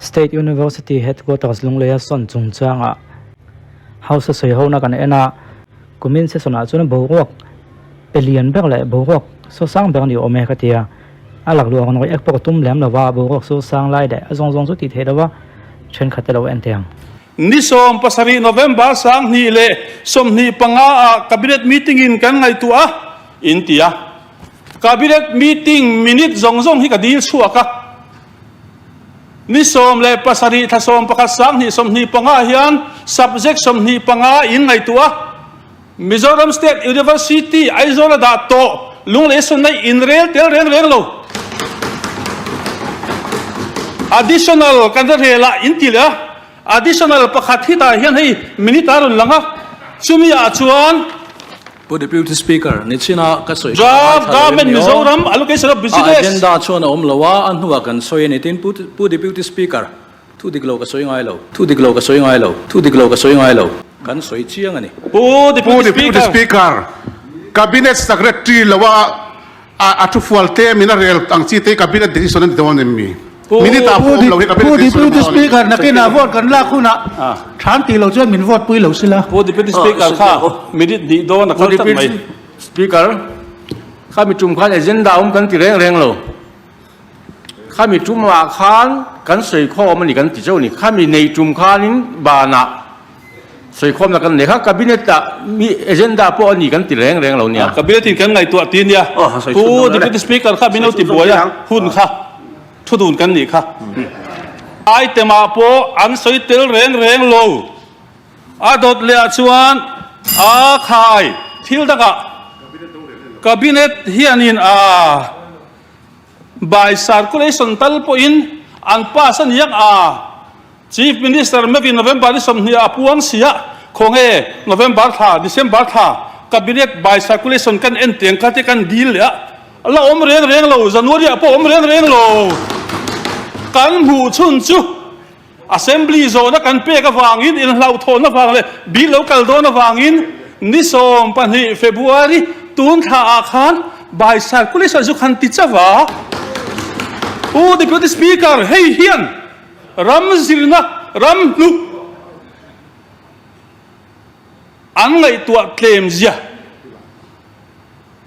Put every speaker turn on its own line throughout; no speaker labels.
State University Headquarters Lungleia sawn chungchangah House a sawi hona kan en a, kumin session ah chuan boruak pe lian ber leh boruak saw sang ber a ni awm e ka ti a, a lakluh ang nawih ek pawh ka tum lem lo va, boruak saw sang lai leh a zawng zawng chu tih theih lo va, thenkhat te lo en teh ang.
Ni 17 November 2025 ah Cabinet meeting in kan ngaihtuah a, in ti a. Cabinet meeting minute zawng zawng hi ka dil chhuak a. Ni 17 thla 11 2025 hian subject 25 in ngaihtuah a. Mizoram State University Aizawl a dah tawh Lunglei Sunai inrel tel reng reng lo. Additional kan la rel a in ti leh a, additional pakhat hi tah hian hei minute a rawn lang a, chumi ah chuan
Pu Deputy Speaker, nichina ka sawi kha
Draft
ngaithla lo em
Government
ni aw?
Mizoram Allocation of
A
Business.
agenda chuan a awm lo a, a hnuah kan sawi a ni. Tin, Pu Pu Deputy Speaker, Thu dik lo ka sawi ngai lo. Thu dik lo ka sawi ngai lo. Thu dik lo ka sawi ngai lo. Kan sawi chiang a ni.
Pu
Pu
Deputy
Deputy
Speaker.
Speaker, Cabinet Secretary lo a a thu fual te min a rel ang chi te hi Cabinet decision a ni dawn em mi?
Pu
Minute ah pawh awm lo hi
Pu
Cabinet decision a ni
Deputy
dawn em mi?
Speaker, nakinah vote kan lak hunah than tih lo chuan min vote pui lo sila.
Pu Deputy Speaker kha minute hnih dawn a
Pu
kal tlat mai.
Deputy Speaker, khami tum khan agenda awm kan ti reng reng lo. Khami tumah khan kan sawikhawm a ni kan ti chauh a ni. Khami nei tum khanin banah sawikhawmna kan nei kha cabinet ah mi agenda pawh a ni kan ti reng reng lo nia.
Cabinet in kan ngaihtuah ti nia. Pu Deputy Speaker kha min lo ti buai a, hun kha thu dun kan nih kha. Item ah pawh an sawi tel reng reng lo. A dawt leh ah chuan a khai thil dangah cabinet hianin a. By circulation tal pawhin an pass a niang a, Chief Minister meuhin November ni 20 ah a puang si a, khawnge November thla, December thla Cabinet by circulation kan en tiang kha te kan dil leh a, la awm reng reng lo, January ah pawh awm reng reng lo. Kan hmuh chhun chu Assembly zawhna kan pek avangin inhlauhthawn avang leh bill lo kal dawn avangin ni 12 February tun thla ah khan by circulation chu khan ti chauh a. Pu Deputy Speaker, hei hian ram zirna ram hnuk an ngaihtuah tlem zia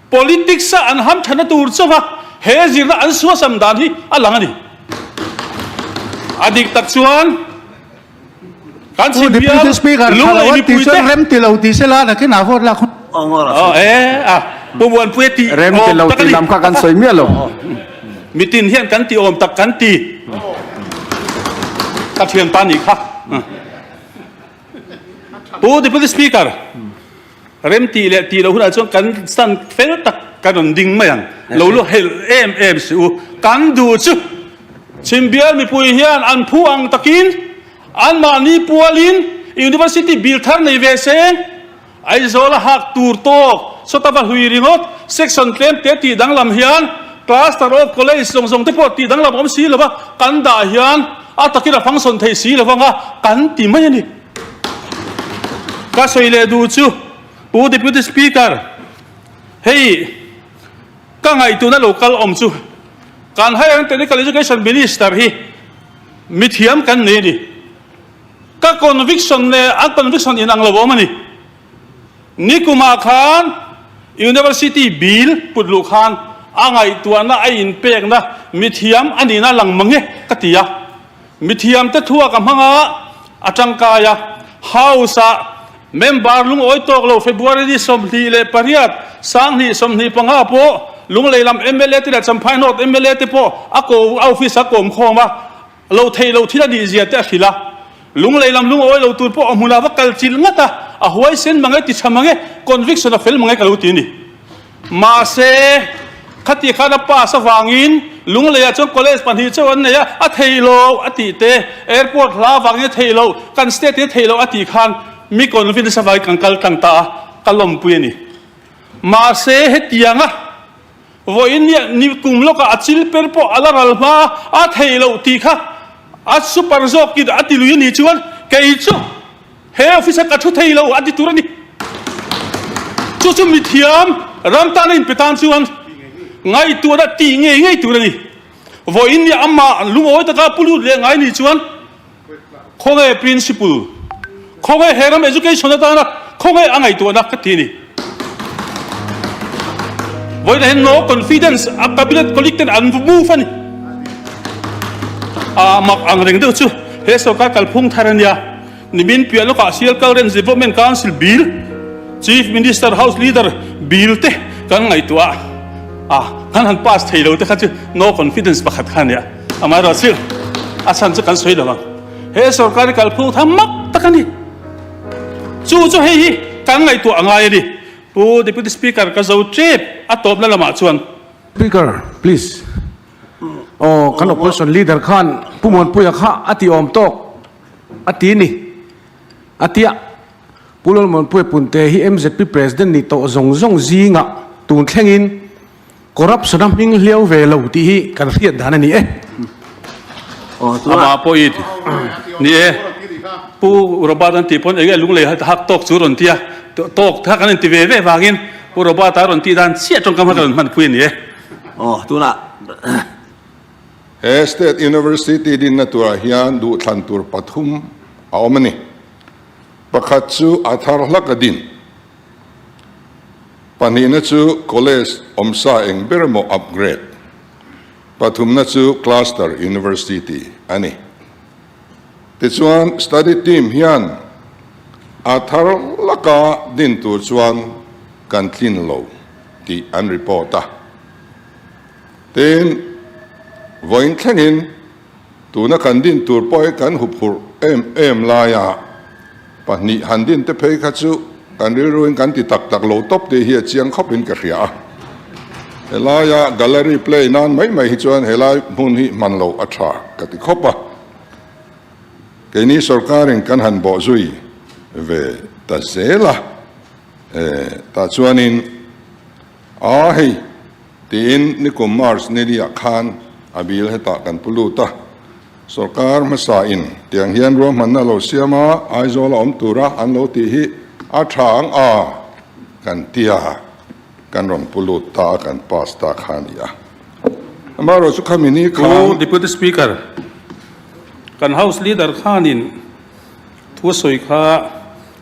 Politics a an hamthatna tur chauh a he zirna an suasam dan hi a lang a ni. A dik tak chuan kan
Pu
chhim
Deputy
bial
Speaker,
lung
tha lo
leh
an tih
mipui
chuan
te
rem ti lo ti sela nakin ah vote lak hun.
Aw e a Pu Muanpuia tih
Rem ti
awm
lo
tak a
tih
ni.
lam kha kan sawi miah lo.
Mitin hian kan tih awm tak kan ti. Ka thianpa nih kha. Pu Deputy Speaker, Rem tih leh tih loh hunah chuan kan stand fel tak kan rawn ding mai ang. Lo lu helh em em si u. Kan duh chu Chhimbial mipui hian an phu ang takin anmahni pualin University bil thar nei ve seng. Aizawl a hak tur tawk sawta va hlui ringawt section tlem te tih danglam hian cluster of college zawng zawng te pawh tih danglam awm si lova kan dah hian a takin a function thei si lovang a kan ti mai a ni. Ka sawi leh duh chu Pu Deputy Speaker, hei ka ngaihtuahna lo kal awm chu kan Higher and Technical Education Minister hi mithiam kan nei a ni. Ka conviction leh an conviction inang lo awm a ni. Nikumah khan University bill put luh khan a ngaihtuahna a inpekna mithiam a nihna lang mang e ka ti a. Mithiamte thua ka hmang a, a tangkai a. House-ah member lungawi tawk lo February ni 28, 2025 pawh Lunglei lam mla te leh Champhai North mla te pawh a ko a office a kawm khawm a, lo theih lo thil a nih zia te a hrilh a. Lunglei lam lungawi lo tur pawh a hmunah va kal chilh ngat a, a huaisen mang e, ti tha mang e, conviction a fel mang e ka lo ti a ni. Mahse, khati khan a pass avangin Lungleiah chuan college pahnih chauh an nei a, a thei lo a tih te, airport hla avangin a thei lo, kan state in a thei lo a tih khan mi convince avangin kan kal tlang ta a, ka lawmpui a ni. Mahse, hetianga vawiin nia ni kum lawkah a chil per pawh a la ral hma a, a thei lo tih kha a super zawkin a ti lui a nih chuan kei chu He office a ka thu thei lo a ti tur a ni. Chu chu mithiam ram tan a inpe tan chuan ngaihtuahna tih ngei ngei tur a ni. Vawiin nia amah lungawi taka pu lut leh ngai ni chuan khawnge principle, khawnge he ram education atana khawnge a ngaihtuahna ka ti a ni. Vawiinah hian no confidence a cabinet colleague ten an move a ni. A mak ang reng deuh chu he sorkar kalphung thar a nia. Nimin piah lawkah Sialkal Range Development Council Bill, Chief Minister House Leader Bill te kan ngaihtuah a, kan han pass thei lo te kha chu no confidence pakhat kha a nia. Amaherawhchu a chhan chu kan sawi lo ang. He sorkar hi kalphung tha mak tak a ni. Chu chu hei hi kan ngaihtuah a ngai a ni. Pu Deputy Speaker ka zo tep a tawpna lamah chuan.
Speaker, please. Aw, kan opposition leader khan Pu Muanpuia kha a ti awm tawk. A ti ni. A tia, Pu Lalmuanpuia Punte hi mzp President ni tawh zawng zawng zingah tun thlengin corruption a hming hliau ve lo tih hi kan hriat dan a ni e.
Amah pawh i ni e. Pu Robert an tih pawn enge lunglei hak tawk chu rawn ti a, tawk kha kan inti ve ve vangin Pu Robert a rawn tih dan chiah tawngkam kha ka rawn hmanpui a ni e.
Aw tunah.
He State University dinna turah hian duhthlan tur pathum a awm a ni. Pakhat chu a thar hlak a din. Pahnihna chu College awmsa eng ber emaw upgrade. Pathumna chu Cluster University a ni. Tichuan Study Team hian a thar hlaka din tur chuan kan tlin lo tih an report a. Tin, vawiin thlengin tuna kan din tur pawh hi kan huphurh em em laia pahnih han din te phei kha chu kan rilruin kan ti tak tak lo tawp tih hi a chiang khawpin ka hria a. Helaia gallery play nan mai mai hi chuan helai hmun hi hman loh a tha ka ti khawp a. Keini sorkarin kan han bawhzui ve ta zel a, tah chuanin a hei. Tiin nikum March niliah khan a bill hetah kan pu lut a, sorkar hmasa in tiang hian ruahmanna lo siam a, Aizawl a awm tura an lo tih hi a tha ang a kan tia kan rawn pu lut ta a kan pass ta kha a ni a. Amaherawhchu chu khami ni
Pu
khan.
Deputy Speaker, kan House Leader khanin thu a sawi kha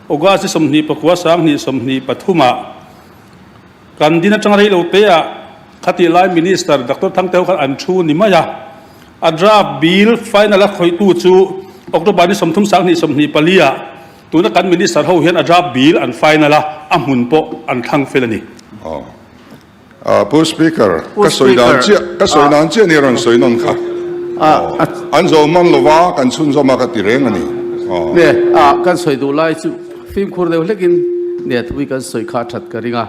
August ni 24 2023 ah, Kan din atanga rei lo te ah khatih lai Minister Doctor Thangteu khan an thu ni mai a, a draft bill final a khawihtu chu October ni 30 sang 24 ah tuna kan Minister ho hian a draft bill an final a, a hmun pawh an thlang fel a ni.
Aw. Pu Speaker, ka sawi dan chiah, ka sawi dan chiah ni rawn sawi nawn kha. Aw. An zo man lova kan chhunzawm a ka ti reng a ni. Aw.
Ne, a kan sawi duh lai chu fimkhur deuh hlekin ne thui kan sawi kha that ka ring a,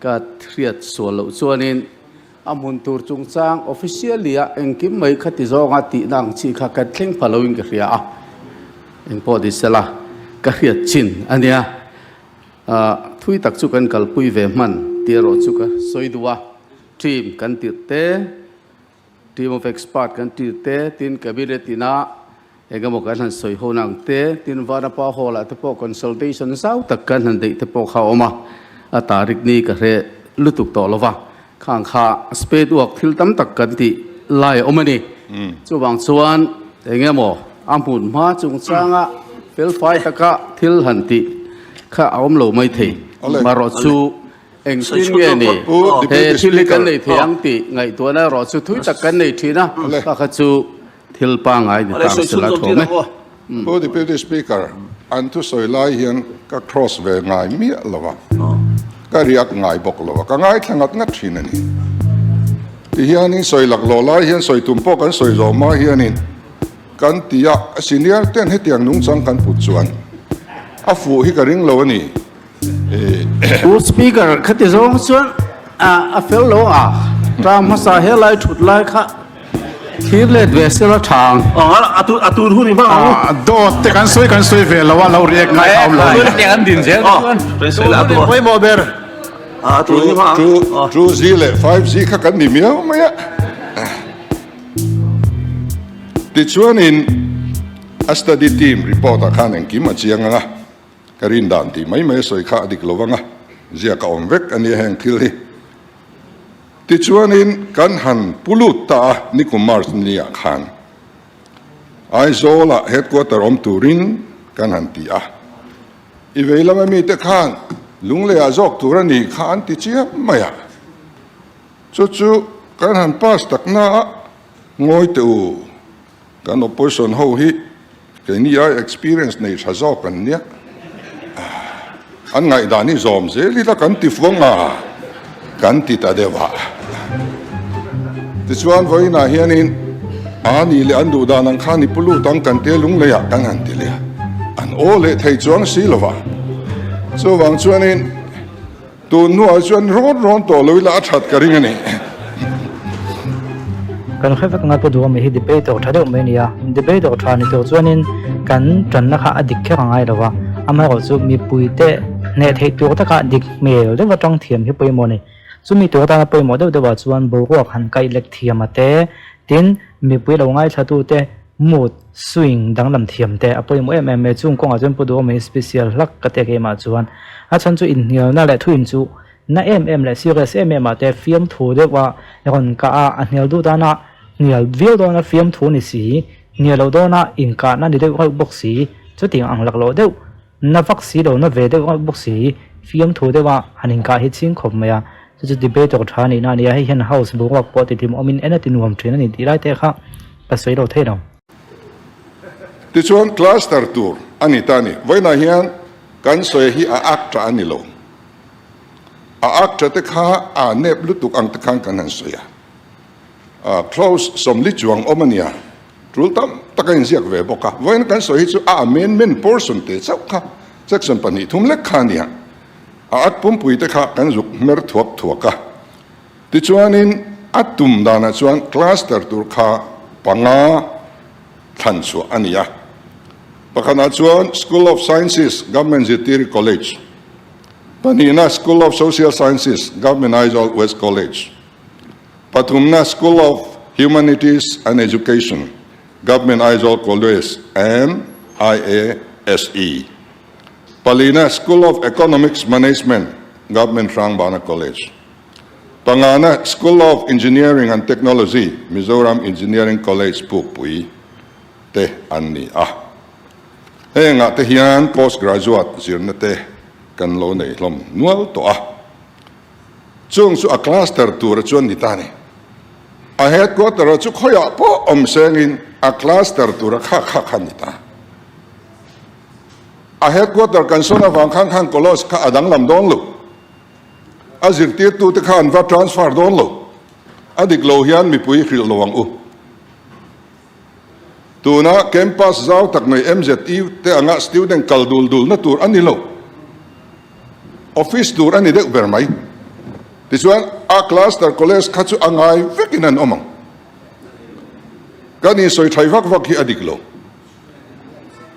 ka hriat sual loh chuanin a hmun tur chungchang officially a engkim mai kha ti zawnga tihna ang chi kha kan thleng pha loin ka hria a, engpawh ni sela ka hriat chin a nia. Thui tak chu kan kalpui ve hman tih erawh chu ka sawi duh a, team kan tirh te, Team of expert kan tir te, tin cabinet ina engemaw kan han sawi ho nang te, tin Vanapa Hall ah te pawh consultation zau tak kan han deih te pawh kha a awm a, a tarik ni ka hre lutuk tawh lo va, khang kha spade work thil tam tak kan tih lai a awm a ni. Chuvang chuan engemaw a hmun hma chungchanga felfai taka thil han tih kha a awm lo maithei, marawhchu Engtin nge ni? He thil hi kan nei thei ang tih ngaihtuahna erawh chu thui tak kan nei thin a, kha kha chu thil pangngai ni tang sela thawm e.
Pu Deputy Speaker, an thusawi lai hian ka cross ve ngai miah lo a, ka riak ngai bawk lo a, ka ngaithla ngat ngat thin a ni. Tihianin sawi laklawh lai hian sawi tum pawh kan sawi zawh hma hianin kan ti a, senior ten hetiang nungchang kan put chuan a fuh hi ka ring lo a ni.
Pu Speaker, khati zawng chuan a fel lo a, term hmasa he lai thut lai kha thlir let ve sela tha ang.
A tur hun i hmang ang.
Dawt te kan sawi kan sawi ve lo a, lo react ngai kha awm lo a ni.
Pawimawh ber.
Two G leh 5G kha kan ni miau mai a. Tichuanin a study team report ah khan engkim a chiang ang a. Ka rin dan tih mai mai a sawi kha a dik lo vang a, ziak a awm vek a nia heng thil hi. Tichuanin kan han pu lut ta a, nikum March ni ah khan Aizawl ah headquarter awm turin kan han ti a. I vei lama mite khan Lunglei ah zawk tur a nih kha an ti chiam mai a. Chu chu kan han pass tak na a, ngawi teh u, kan opposition ho hi keini ai experience nei tha zawk an nia, an ngaihdan hi zawm zel ila kan ti fuang a, kan ti ta deuh a. Tichuan vawiinah hianin a nih leh an duh dan ang khan i pu lut ang kan tia lunglei ah kan han ti leh a, an aw leh thei chuang si lo va. Chuvang chuanin. Tun hnuah chuan rawn rawn tawh lo ila a that ka ring a ni.
Kan hre vek ngai pawh duh awm hi debate awk tha deuh mai a ni a, debate awk tha ni tur chuanin kan tanna kha a dik kher a ngai lo va, amaherawhchu mipuite hneh theih tur taka dik hmel deuh atang thiam hi pawimawh a ni. Chumi tur atana pawimawh deuh deuhah chuan boruak han kaih lek thiam a te, tin mipui lo ngaithlatute mood swing danglam thiam te a pawimawh em em mai chung kawngah chuan Pu Duhawm hi special hlak ka ti a keimah chuan a chhan chu inhnialna leh thuin chu na em em leh serious em em ah te fiamthu deuh a rawn kah a a hnial duh dana hnial viau dawna fiamthu ni si hnial loh dawna inkahna ni deuh reuh bawk si chutiang ang laklawh deuh na vak si lo na ve deuh reuh bawk si fiamthu deuh a han inkah hi ching khawp mai a chu chu debate awk tha a nih na a ni a hei hian house boruak pawh ti hlim awmin en a ti nuam thin a ni tih lai te kha ka sawi lo thei lo.
Tichuan cluster tur a ni ta a ni. Vawiinah hian kan sawi hi a ak tha a ni lo. A ak tha te kha a nep lutuk ang te khan kan han sawi a. A close sawmli chuang awm a nia. Tul tam tak a inziak ve bawk a. Vawiin kan sawi hi chu a amendment portion te chauh kha section 2 3 lek kha a nia. A at pumpui te kha kan zuk hmer thuak thuak a. Tichuanin a tum danah chuan cluster tur kha panga thlan chhuah a ni a. Pakhatah chuan School of Sciences, Government Zirtiri College, pahnihna School of Social Sciences, Government Aizawl West College, pathumna School of Humanities and Education, Government Aizawl College and IASE, palina School of Economics Management, Government Hrangbana College. Pangana School of Engineering and Technology, Mizoram Engineering College Pukpui te an ni a. Hengah te hian post graduate zirna te kan lo nei hlawm nual tawh a. Chung chu a cluster tura chuan ni ta ni. A headquarter ah chu khawiah pawh awm sengin a cluster tura kha kha kha ni ta. A headquarter kan sawn avang khan khan college kha a danglam dawn lo. A zirtirtute kha an va transfer dawn lo. A dik lo hian mipui hrilh lo ang u. Tuna campus zau tak mai MZU te anga student kal dul dulna tur a ni lo. Office tur a ni deuh ber mai. Tichuan a cluster college kha chu a ngai vekin an awm ang. Kan insawi thai vak vak hi a dik lo.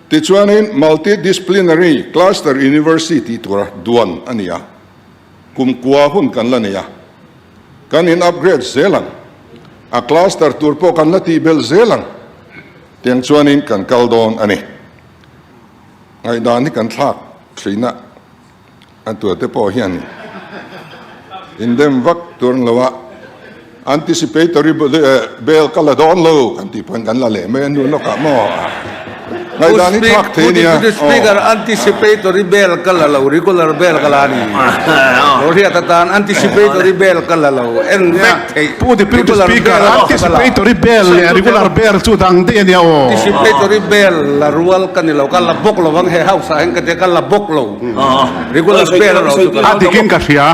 Tichuanin Multi-Disciplinary Cluster University tih tura duan a ni a, kum kua hun kan la nei a, kan in upgrade zel ang, a cluster tur pawh kan la tih belh zel ang, tiang chuanin kan kal dawn a ni. Ngaihdan hi kan thlak thlina a tuate pawh hian indem vak tur an lo a, anticipatory bail ka la dawn lo kan tih pawhin kan la leh mai a nu lawkah maw ngaihdan hi thlak thei a nia.
Pu Speaker, anticipatory bail ka la lo, regular bail ka la a ni. Lo hriat atan anticipatory bail ka la lo, en vek theih.
Pu Deputy Speaker, anticipatory bail leh regular bail chu dang daih a nia aw.
Anticipatory bail la rual ka ni lo, ka la bawk lo vang he house ah hian ka tia ka la bawk lo. Regular bail erawh chu ka la.
A dikin ka hria.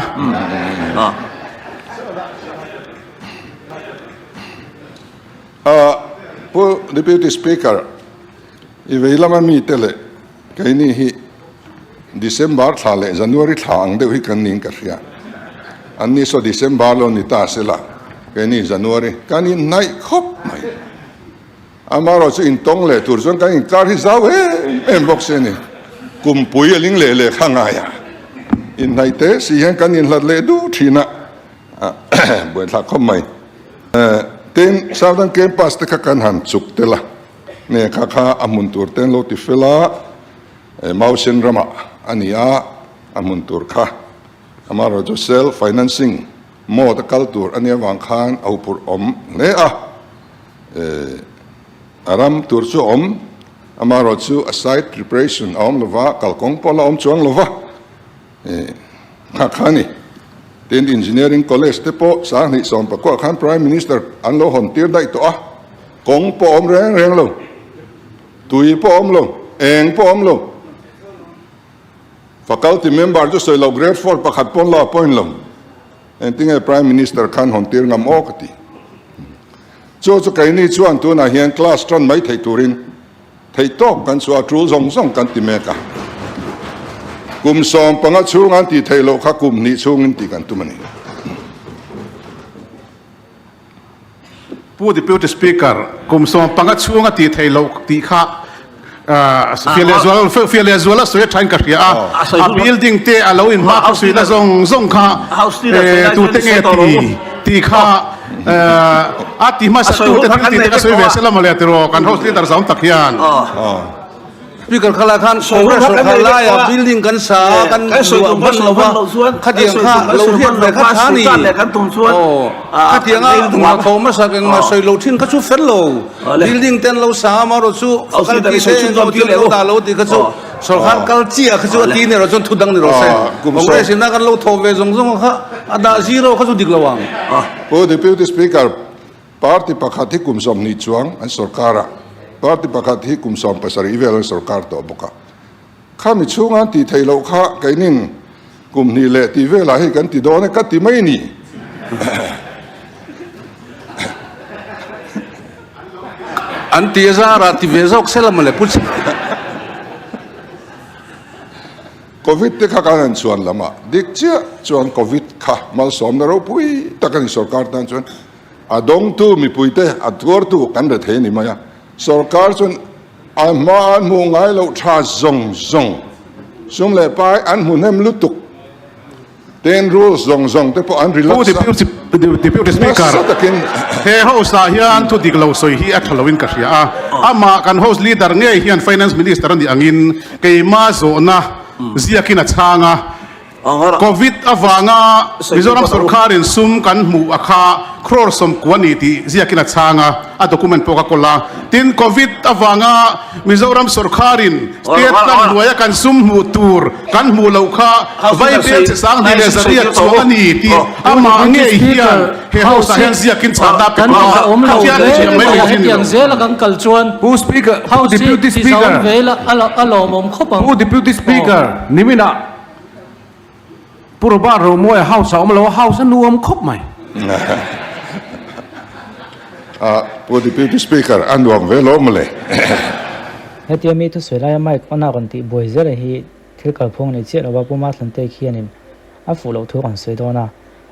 Pu Deputy Speaker, i vei lama mite leh keini hi December thla leh January thla ang deuh hi kan niin ka hria. An ni saw December lo ni ta sela, keini January kan inhnaih khawp mai. Amaherawh chu intawng leh tur chuan kan inkar hi zau em em bawk si a ni. Kumpui a ling leh leh kha ngaia inhnaih teh si hian kan inhlat leh duh thin a, buaithlak khawp mai. Tin, Southern Campus te kha kan han chuk tel a, nge kha kha a hmun tur te an lo ti fel a, Mausen ramah a ni a, a hmun tur kha. Amaherawhchu self financing. Mode a kal tur a nih avang khan a huphurh awm hle a, a ram tur chu a awm, amaherawh chu a site preparation a awm lova, kalkawng pawh la awm chuang lova, kha kha a ni. Tin, Engineering College te pawh sanghnih sawmpakua khan Prime Minister an lo hawn tir daih tawh a, kawng pawh a awm reng reng lo, tui pawh a awm lo, eng pawh a awm lo. Faculty member chu sawi lo grade four pakhat pawn lo appoint lo. Engtinge Prime Minister khan hawn tir ngam aw ka ti. Chu chu keini chuan tunah hian class tan mai theih turin theih tawk kan chhuah a tul zawng zawng kan ti mek a. Kum 15 chhung an tih theih loh kha kum hnih chhungin tih kan tum a ni.
Pu Deputy Speaker, kum 15 chhunga tih theih loh tih kha fiah leh zual a sawi a thain ka hria a. A building te a lo inhma kha suihna zawng zawng kha tute nge ti tih kha a ti hmasa tute thil tih te kha sawi ve se la mawle tiraw kan House Leader zawng tak hian.
Speaker kha lai khan Congress sorkar laia building kan sa a, kan luah hman lo va, khatiang kha lo hriat ve kha tha ni. Aw, khatianga hnathawh hmasak engmah sawi lo thin kha chu fel lo. Building te an lo sa a, amaherawh chu faculty te engemaw thil an lo dah lo tih kha chu sorkar kal chiah kha chu a ti ni erawh chuan thu dang ni rawh se. Congress ina kan lo thawh ve zawng zawng kha a dah zero kha chu dik lo ang.
Pu Deputy Speaker, Party pakhat hi kum 20 chuang an sorkar a, party pakhat hi kum 17 vel an sorkar tawh bawk a. Khami chhunga an tih theih loh kha keinin kum hnih leh tih velah hei kan ti dawn e ka ti mai ni.
An ti a zarah ti ve zawk se la mawle pu che.
Covid te kha kan han chhuan lam a, dik chiah chuan Covid kha malsawmna ropui tak a ni sorkar tan chuan. A dawngtu mipuite a tuartu kan re thei a ni mai a, sorkar chuan a hma an hmuh ngai loh tha zawng zawng, sum leh pai an hmu hnem lutuk, ten rules zawng zawng te pawh an relax a,
Deputy Speaker,
nasa takin.
He House ah hian thu dik lo sawi hi a tha loin ka hria a, amah kan House Leader ngei hian Finance Minister a nih angin keimah zawhna ziakin a chhang a, Covid avanga Mizoram sorkarin sum kan hmuh a kha crore 90 ni tih ziakin a chhang a, a document pawh ka kawl a. Tin, Covid avanga Mizoram sorkarin state plan hnuaia kan sum hmuh tur kan hmuh loh kha vaibel che 2,100 chuang a ni tih amah ngei hian he house ah hian ziakin chhan ta pe bawk a, kha hian thiam mai mai hi ni lo.
Pu Speaker, Pu Deputy Speaker, Pu Deputy Speaker, niminah Pu Robert Romawia house a awm lo a, house a nuam khawp mai.
Pu Deputy Speaker, a nuam ve lo mawle.
Hetia mi thusawi laia mic on a rawn tih buai zel hi thil kalphung a ni chiah lo va, Pu Mathlante khianin a fuh loh thu a rawn sawi dawn a,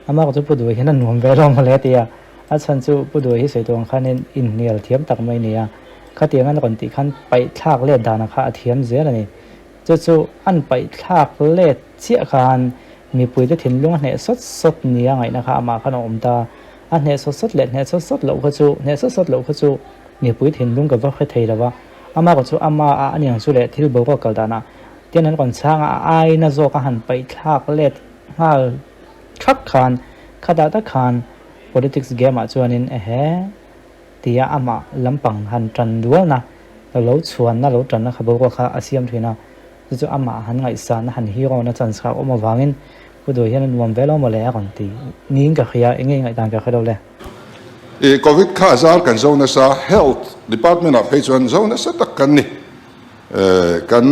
amah chu Pu Duai hian a nuam ve lo mawle a ti a, a chhan chu Pu Duai hi sawi tur ang khanin inhnial thiam tak mai a ni a, khatiang an rawn tih khan paihthlak let dana kha a thiam zel a ni. Chu chu an paihthlak let chiah khan mipuite thinlung a hneh sawt sawt nia ngaihna kha amah khan a awm ta. A hneh sawt sawt leh hneh sawt sawt loh kha chu hneh sawt sawt loh kha chu mipui thinlung ka va hre thei lo va. Amah kha chu ama a aniang chu leh thil boruak kal danah tian an rawn chhang a, a aina zawk a han paihthlak let nghal thak khan khatah tak khan politics game ah chuanin ehe tia amah lampang han tan dualna Lo chhuanna lo tanna kha boruak kha a siam thin a, chu chu amah han ngaihsanna han hero na chance kha a awm avangin Pu Duai hian a nuam ve lo mawle a rawn ti niin ka hria, enge ngaihdan ka hre lo le.
I Covid kha a zar kan zo nasa, Health Department ah phei chuan zo nasa tak kan ni. Kan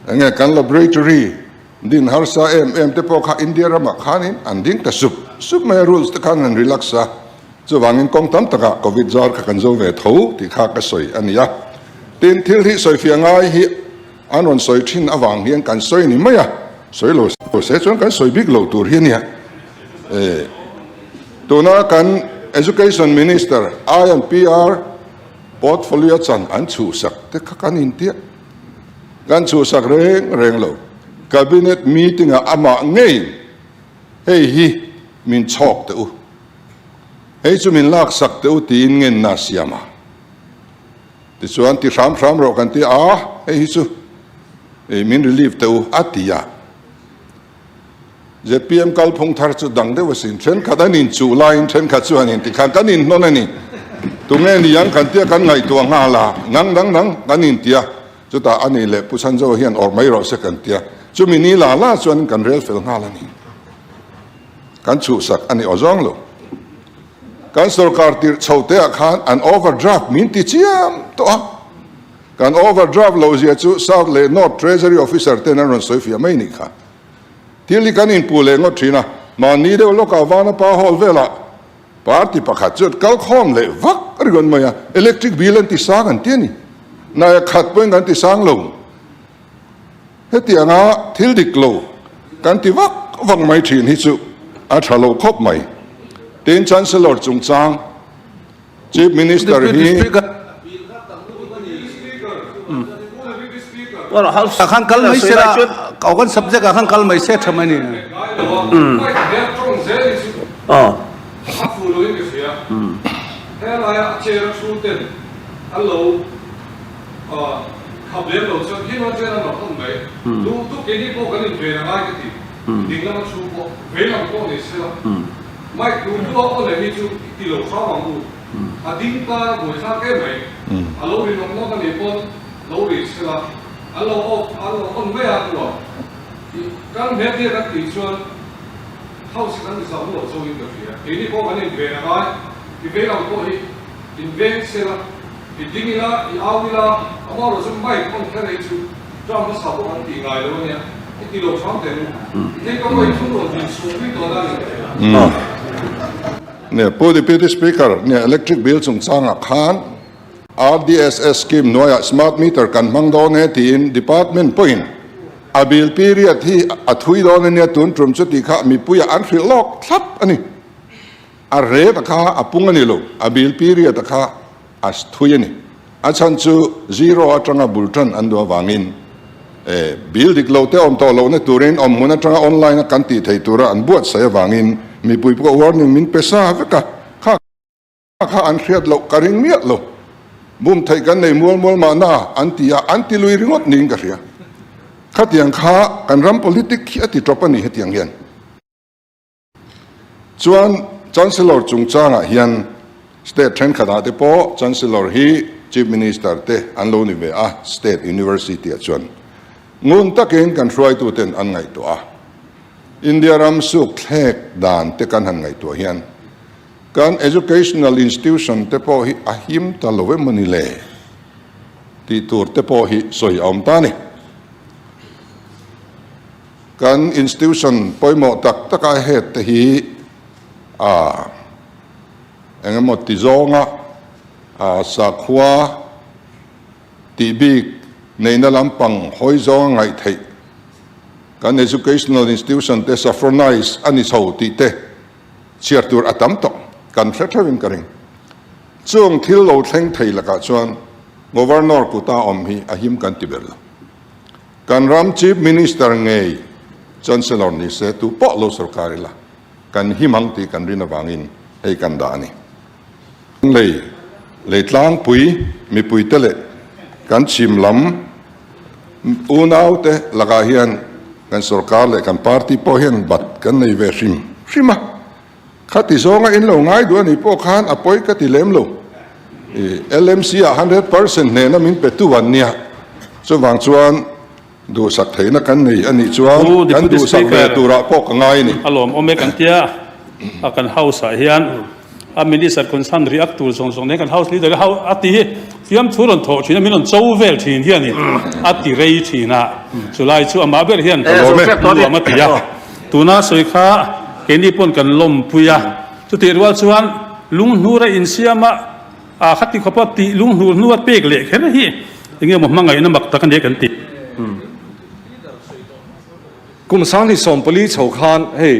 enge kan laboratory din harsa em em te pawh kha India ramah khanin an ding ta sup sup mai a, rules te khan an relax a. Chuvangin kawng tam takah Covid zar kha kan zo ve tho tih kha ka sawi a ni a. Tin, thil hi sawifiah ngai hi an rawn sawi thin avang hian kan sawi ni mai a, sawi lo se chuan kan sawi bik lo tur hi a nia. Tuna kan Education Minister I and PR portfolio chan an chhuhsak te kha kan intiah. Kan chhuhsak reng reng lo. Cabinet meeting-ah amah ngeiin hei hi min chhawk teh u. Hei chu min laksak teh u tiin ngenna a siam a. Tichuan ti hram hram rawh kan ti a, hei hi chu min relieve teh u a ti a. Zpm kalphung thar chu dang deuh asin, thenkhat an inchuh laiin thenkhat chu han inti khan kan inhnawn a ni. Tunge ni ang kan tia kan ngaihtuah nghal a, nang nang nang kan intia, chutah a ni leh Pu Chhanzoa hian awrh mai rawh se kan tia, chumi ni la la chuan kan rel fel nghal a ni. Kan chhuhsak a ni aw zawng lo. Kan sorkar tirh chho te ah khan an overdraft min ti chiam tawh a, kan overdraft loh zia chu South leh North Treasury Officer ten an rawn sawi fiah mai nih kha. Thil hi kan inpuh leh ngawt thin a, mahni deuh lawkah vana pa hall velah party pakhat chuan kal khawm leh vak ringawt mai a, electric bill an ti sang an ti a ni. Naia khat pawhin kan ti sang lo. Hetianga thil dik lo kan ti vak vak mai thin hi chu a tha lo khawp mai. Tin, Chancellor chungchang Chief Minister hi.
Ah khan kal mai se la, kan subject ah khan kal mai se tha mai ni.
I ding ila, i au ila, amaherawh chu mic on kher ei chu drum hmasa pawh an tih ngai lo ania, i ti lo hram teh u. I thei ka pawh i thun rawn din chhuah pui tawh na ni.
Nia, Pu Deputy Speaker, nia electric bill chungchangah khan RDSS scheme hnuaiah smart meter kan hmang dawn e tiin department pawhin a bill period hi a thui dawn ania tun tum chu tih kha mipuiah an hrilh lawk thlap a ni. A rate a kha a pung a ni lo, a bill period a kha a thui a ni. A chhan chu zero atanga bul tan an duh avangin e bill dik lo te awm tawh lohna turin awm hmun atanga online a kan tih theih tura an buatsaih avangin mipui pawh warning min pe sa vek a, kha kha an hriat loh ka ring miah lo. Bum theih kan nei mual mual mahna an ti a, an ti lui ringawt niin ka hria. Khatiang kha kan ram politic hi a ti tawp a ni hetiang hian. Chuan Chancellor chungchangah hian State thenkhatah te pawh Chancellor hi Chief Minister te an lo ni ve a, State University-ah chuan ngun takin kan hruaituten an ngaihtuah a. India ram suk thlek dan te kan han ngaihtuah hian kan educational institution te pawh hi a him ta lo em mawni le tih tur te pawh hi sawi a awm ta a ni. Kan institution pawimawh tak taka head te hi a eng emaw ti zawnga a sakhua tih bik neihna lampang hawi zawnga ngaih theih kan educational institution te saffronize a ni chho tih te chhiar tur a tam tawh kan hre theuhin ka ring. Chung thil lo thleng thei lakah chuan Governor kuta awm hi a him kan ti ber lo. Kan ram Chief Minister ngei Chancellor ni se tu pawh lo sorkar ila kan him ang tih kan rin avangin hei kan dah a ni. Lei lei tlangpui mipuite leh kan chhim lam unaute lakah hian kan sorkar leh kan party pawh hian bat kan nei ve hrim hrim a. Khati zawnga in lo ngai duh a nih pawh khan a pawi ka ti lem lo. LMC ah 100% hnehna min pe tu an nia. Chuvang chuan duhsak theihna kan nei a nih chuan
Pu
kan
Deputy
duhsak ve
Speaker,
turah pawh ka ngai a ni.
A lawmawm e kan tia a kan House ah hian a Minister concern react tur zawng zawng nen kan House Leader hi a ti hi fiamthu rawn thawh thin a min rawn cho vel thin hian in a ti rei thin a chulai chu amah ber hian nuam a ti a. Tuna sawi kha keini pawn kan lawmpui a, chutih rual chuan lunghnura insiama a khati khawpa tih lunghnur hnua pek leh kher hi enge maw hmangaihna mak tak a nia kan ti.
Kum sanghnih 14 chho khan hei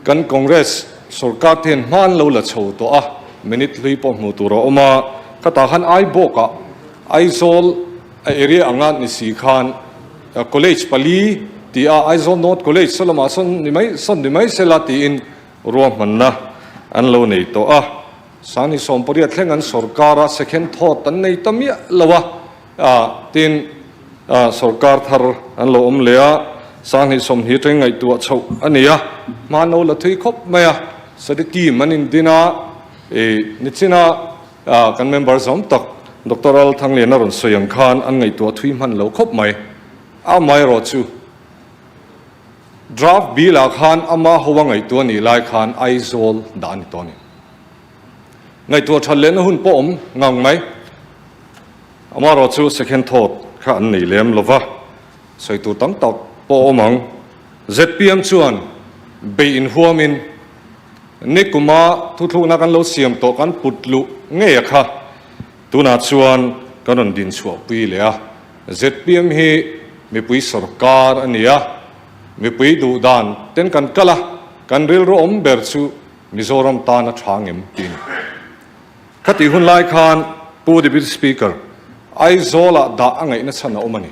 kan Congress sorkar te hian hma an lo la chho tawh a, minute hlui pawh hmuh tur a awm a, khatah khan Aibawkah Aizawl a area anga ni si khan College pali ti a Aizawl North College saw lamah sawn ni mai sawn ni mai sela tiin ruahmanna an lo nei tawh a. Sangni 18 thleng an sorkar a second thought an nei ta miah lo a, tin sorkar thar an lo awm leh a. Sanghnih 20 atangin ngaihtuah chhoh a ni a, hma an lo la thui khawp mai a, study team an indin a, ih nichina kan member zawm tak Doctor Al Thangliana rawn sawi ang khan an ngaihtuah thui hman lo khawp mai. Amaherawh chu draft bill ah khan ama ho a ngaihtuah nih lai khan Aizawl dah a ni tawh a ni. Ngaihtuah that lehna hun pawh awm ngang mai. Amaherawh chu second thought kha an nei lem lo va. Sawi tur tam tak pawh awm ang. Zpm chuan bei inhuamin nikuma thuthlukna kan lo siam tawh kan put luh ngei a kha. Tunah chuan kan rawn din chhuah pui leh a. Zpm hi mipui sawrkar a ni a, mipui duh dan ten kan kal a, kan rilru awm ber chu Mizoram tan a tha ngem tih a ni. Khatih hun lai khan Pu Deputy Speaker, Aizawlah dah a ngaihna chhan a awm a ni.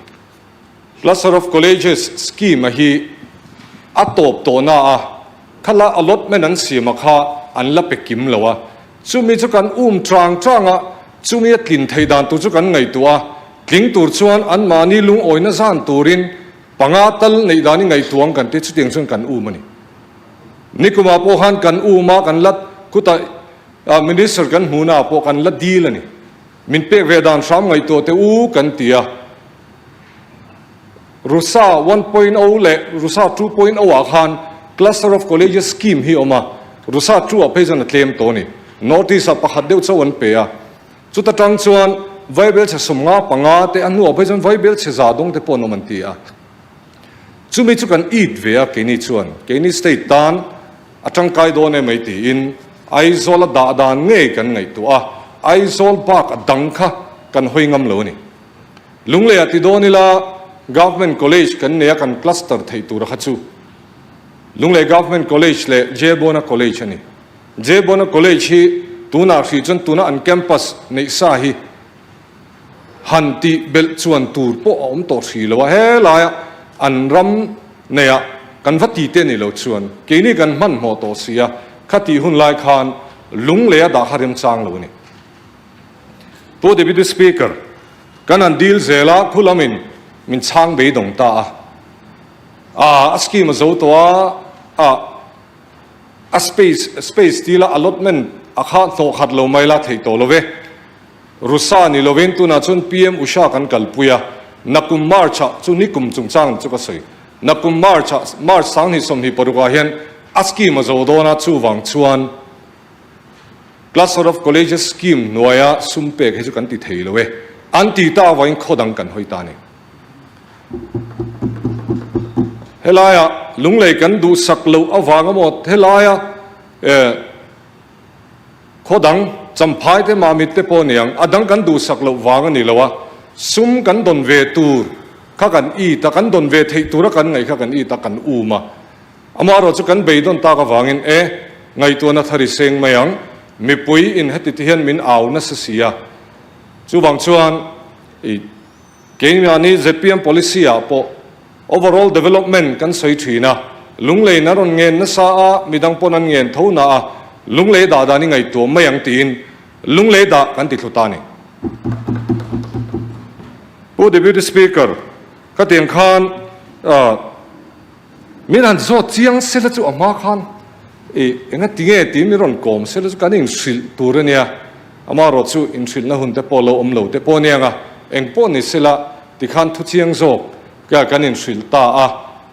Cluster of Colleges scheme a hi a tawp tawh na a, khala allotment an siam a kha an la pe kim lo a, chumi chu kan um chang chang a, chumi a tlin theih dan tur chu kan ngaihtuah a, tling tur chuan anmahni lungawina zan turin panga tal neih dan i ngaihtuah ang kan ti, chutiang chuan kan um a ni. Nikumah pawh khan kan um a, kan la khutah Minister kan hmuhna ah pawh kan la dil a ni. Min pek ve dan hram ngaihtuah teh u kan ti a. Rusa 1.0 leh Rusa 2.0 ah khan Cluster of Colleges Scheme hi a awm a, Rusa 2 ah phei chuan a tlem tawh a ni. North East ah pakhat deuh chauh an pe a. Chuta tang chuan Vaibel chhe 55 te a hnuah phei chuan Vaibel chhe za dawng te pawh an awm an ti a. Chumi chu kan it ve a keini chuan keini state tan a tangkai dawn em mai tiin Aizawl a dah dan ngei kan ngaihtuah a, Aizawl bak a dang kha kan hawi ngam lo a ni. Lungleiah ti dawn ila Government College kan nei a kan cluster theih tur kha chu Lunglei Government College leh Jebona College a ni. Jebona College hi tunah hrih chuan tuna an campus neih sa hi han tih belh chuan tur pawh a awm tawh hrih lo a, helaia an ram neiah kan va ti te ni lo chuan keini kan hmanhmawh tawh si a, khatih hun lai khan Lunglei a dah kha remchang lo a ni. Pu Deputy Speaker, kan han dil zel a, khu lamin min chhang beidawng ta a, a a scheme a zo tawh a, a a space space dila allotment a kha hnawh khat lo mai la theih tawh lo ve. Rusa ni lovin tunah chuan PM Usha kan kalpui a, nakum March ah chu nikum chungchang chu ka sawi. Nakum March ah, March 2026 ah hian a scheme a zo dawn a, chuvang chuan Cluster of Colleges Scheme hnuaia sum pek hi chu kan ti thei lo e, an ti ta avangin khaw dang kan hawi ta a ni. Helaia lunglei kan duhsak loh avang emaw helaia eh, Khaw dang, Champhai te Mamit te pawh niang, a dang kan duhsak loh vang a ni lo a, sum kan dawn ve tur kha kan it a, kan dawn ve theih tura kan ngaih kha kan it a, kan um a. Amaherawh chu kan beidawn tak avangin e, ngaihtuahna thar i seng mai ang, mipui in heti ti hian min au nasa si a. Chuvang chuan i keimahni zpm policy ah pawh Overall development kan sawi thin a, Lunglei na rawn ngen nasa a, midang pawn an ngen tho na a, Lunglei dah dan i ngaihtuah mai ang tiin Lunglei dah kan ti thlu ta a ni. Pu Deputy Speaker, ka tiang khan min han zawt chiang sela chu a hma khan i enga tinge tiin min rawn kawm sela chu kan inhrilh tur a nia, amaherawh chu inhrilhna hun te pawh lo awm lo te pawh a nia ang a, engpawh ni sela Tikhan thuchiang zawk ka kan inhrilh ta a,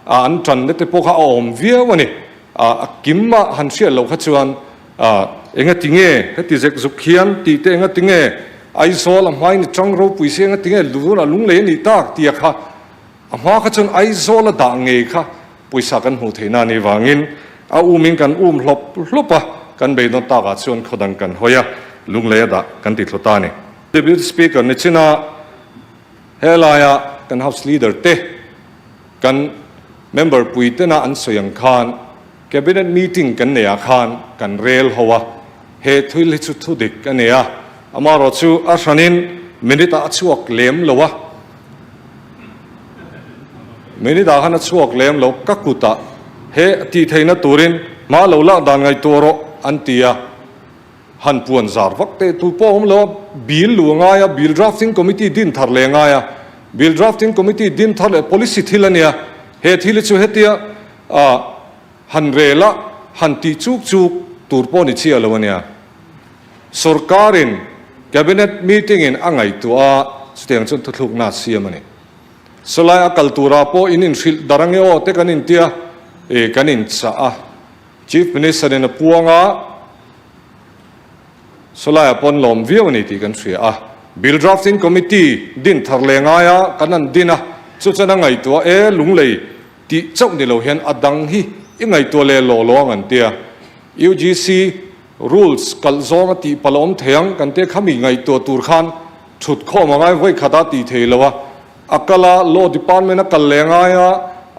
a an tanna te pawh kha a awm viau a ni. A kim a han hriat loh kha chuan enga tinge heti zek zuk hian tih te enga tinge Aizawl a hmain i tang ropui si enga tinge lunah lunglei a nih tak tia kha a hma kha chuan Aizawl a dah ngei kha pawisa kan hmuh theihna a nih vangin a umin kan um hlawp hlawp a, kan beidawn takah chuan khawdang kan hawi a, lunglei a dah kan ti thlu ta a ni. Deputy Speaker ni chin a helaia kan House Leader te kan member pui tena an sawi ang khan Cabinet meeting kan nei ah khan kan rel ho a, he thil hi chu thu dik a ni a, amaherawh chu a hranin minute ah a chhuak lem lo a, minute ah khan a chhuak lem lo, ka kutah he tih theihna turin hma lo lak dan ngaihtuah rawh an ti a. Han puan zar vak teh tu pawh a awm lo a, bill lu a ngai a, bill drafting committee din thar leh a ngai a, bill drafting committee din thar leh policy thil a nia. He thil hi chu hetia han rel a, han tih chuk chuk tur pawh ni chiah lo a nia. Sorkarin Cabinet meeting in a ngaihtuah a, chutiang chuan thuthlukna a siam a ni. Sawlai a kal turah pawh in inhrilh dar ange aw te kan intia, e kan inchah a. Chief Minister in a puang a, sawlaiah pawh an lawm viau a ni tih kan hria a. Bill Drafting Committee din thar leh ngaia kan han din a, chu chuan a ngaihtuah e lunglei tih chauh ni lo hian a dang hi i ngaihtuah leh law law ang an tia. UGC rules kalh zawng a tih palh a awm thei ang kan tia khami ngaihtuah tur khan thut khawm a ngai vawi khat a tih thei lo a, a kal a law department a kal leh ngai a,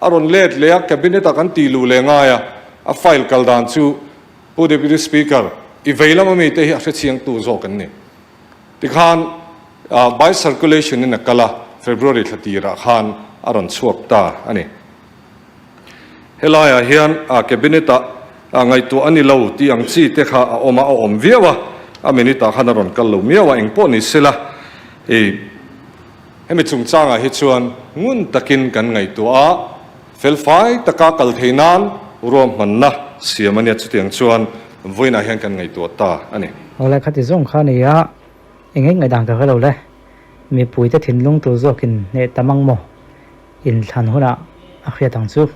a rawn let leh a cabinet ah kan tih luh leh ngai a, a file kal dan chu Pu Deputy Speaker, i vei lam ami te hi a hrechiangtu zawk an ni. Tikhan by circulation in a kal a, February thla tirah khan a rawn chhuak ta a ni. Helaiah hian cabinet ah ngaihtuah a ni lo tih ang chi te kha a awm a, a awm viau a, a minute ah khan a rawn kal lo miau a, engpawh ni sela i hemi chungchangah hi chuan ngun takin kan ngaihtuah a, felfai taka kal thei nan ruahmanna siam a nia, chutiang chuan vawiinah hian kan ngaihtuah ta a ni.
Awle khati zawng kha a ni a, eng eng ngaihdan ka hre lo le, mipuite thinlung tur zawkin hneh tam ang maw? Inthlan hunah a hriat ang chu.